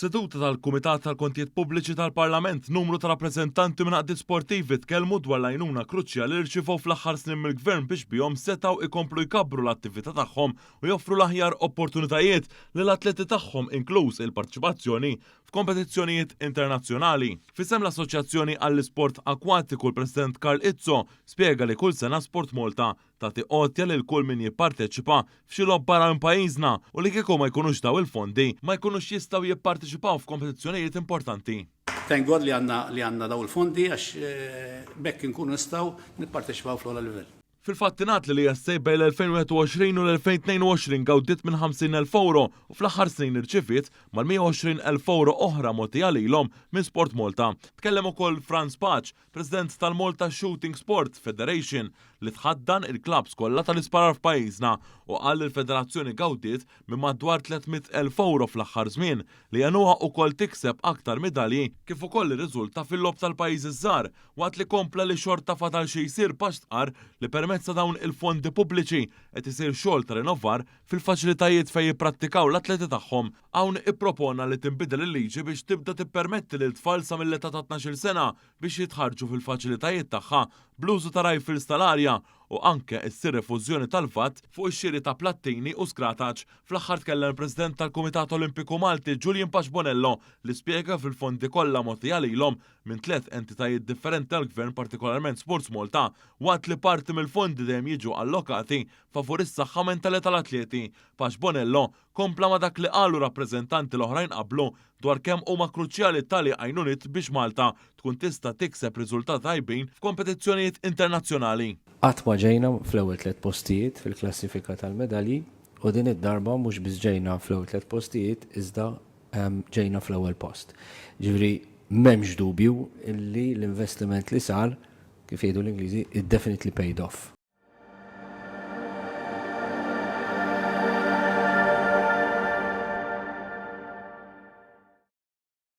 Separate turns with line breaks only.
F'seduta tal-Kumitat tal-Kontijiet Pubbliċi tal-Parlament, numru ta' rappreżentanti minn għaqdiet sportivi tkellmu dwar l-għajnuna kruċjali li rċivew fl-aħħar snin mill-Gvern biex bihom setgħu ikomplu jkabbru l-attività tagħhom u joffru l-aħjar opportunitajiet lill-atleti tagħhom inkluż il-parteċipazzjoni f'kompetizzjonijiet internazzjonali. F'isem l-Assoċjazzjoni għall-Isport Akwatiku l-President Karl Izzo spjega li kull sena Sport Malta tagħti għotja lil kull min jipparteċipa f'xi logħob barra minn pajjiżna u li kieku ma jkunux daw il-fondi ma jkunux jistgħu jipparteċipaw f'kompetizzjonijiet importanti.
Thank God li għandna li għandna daw il-fondi għax b'hekk inkunu nistgħu nipparteċipaw fl-ogħla livell.
Fil-fatt ingħad li l-ESA bejn l-2021 u l-2022 gawdiet minn 50,000 ewro u fl-aħħar snin irċiviet mal-120,000 ewro oħra mogħtija lilhom minn Sport Malta. Tkellem ukoll Frans Pace, President tal-Malta Shooting Sport Federation li tħaddan il-klabbs kollha tal-isparar f'pajjiżna u qal li l-federazzjoni gawdiet minn madwar 300,000 ewro fl-aħħar żmien li għenuha ukoll tikseb aktar midalji kif ukoll irriżulta fil-Logħob tal-Pajjiżi ż-Żgħar waqt li kompla li xorta fadal xi jsir Pace stqarr li permezz ta' dawn il-fondi pubbliċi qed isir xogħol ta' rinnovar fil-faċilitajiet fejn jipprattikaw l-atleti tagħhom. Hawn ippropona li tinbidel il-liġi biex tibda tippermetti lil tfal sa mill-età ta' 12-il sena biex jitħarrġu fil-faċilitajiet tagħha bl-użu ta' rifles tal-arja u anke issir rifużjoni tal-VAT fuq ix-xiri ta' plattini u skrataċ. Fl-aħħar tkellem il-President tal-Kumitat Olimpiku Malti Julian Pace Bonello li spjega kif il-fondi kollha mogħtija lilhom minn tliet entitajiet differenti tal-Gvern partikolarment Sports Malta waqt li parti mill-fondi dejjem jiġu allokati favur is-saħħa mentali tal-atleti. Pace Bonello kompla ma' dak li qalu rappreżentanti l-oħrajn qablu dwar kemm huma kruċjali tali għajnuniet biex Malta tkun tista' tikseb riżultati tajbin f'kompetizzjonijiet internazzjonali.
Qatt ma ġejna fl-ewwel tliet postijiet fil-klassifika tal-medalji u din id-darba mhux biss ġejna fl-ewwel tliet postijiet iżda ġejna fl-ewwel post. Ġifieri m'hemmx dubju illi l-investiment li sar, kif jgħidu l-Ingliżi, it definitely paid off.